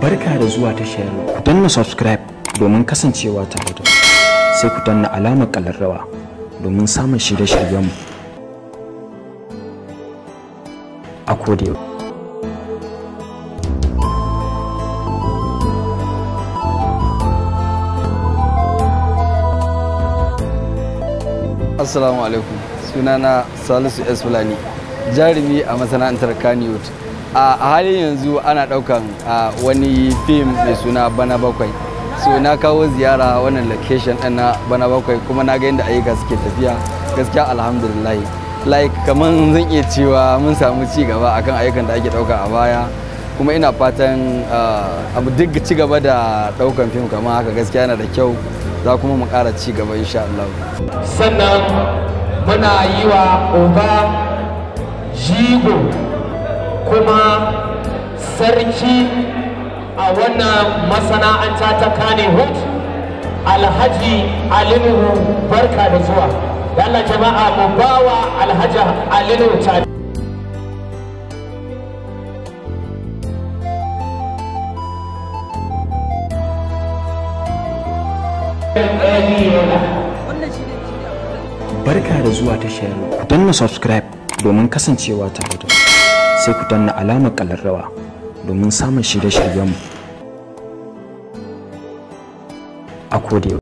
Barka da zuwa tashar. Ku danna subscribe domin kasancewa tare da mu. Sai ku danna alamar ƙalarrawa domin samun shirye-shiryenmu a koda. Assalamu alaikum, sunana Salisu S. Fulani, jarumi a masana'antar Kannywood. A halin yanzu ana daukan wani fim mai suna Bana Bakwai. So na kawo ziyara wannan location ɗin na Bana Bakwai, kuma na ga yadda ayyuka suke tafiya. Gaskiya alhamdulillah. Like kaman zan iya cewa mun samu ci gaba akan ayyukan da ake dauka a baya. Kuma ina fatan abu duk ci gaba da daukan fim kamar haka, gaskiya yana da kyau. Za kuma mu ƙara ci gaba insha Allah. Sannan muna yi wa uba jigo kuma sarki a wannan masana'anta ta Kannywood, Alhaji Ali Nuhu, barka da zuwa. Da Allah jama'a mu bawa Alhaji Ali Nuhu ta. Barka da zuwa tashar. Ku danna subscribe domin kasancewa tare da mu. Sai ku danna alamar ƙalarrawa domin samun shirye-shiryenmu a koda.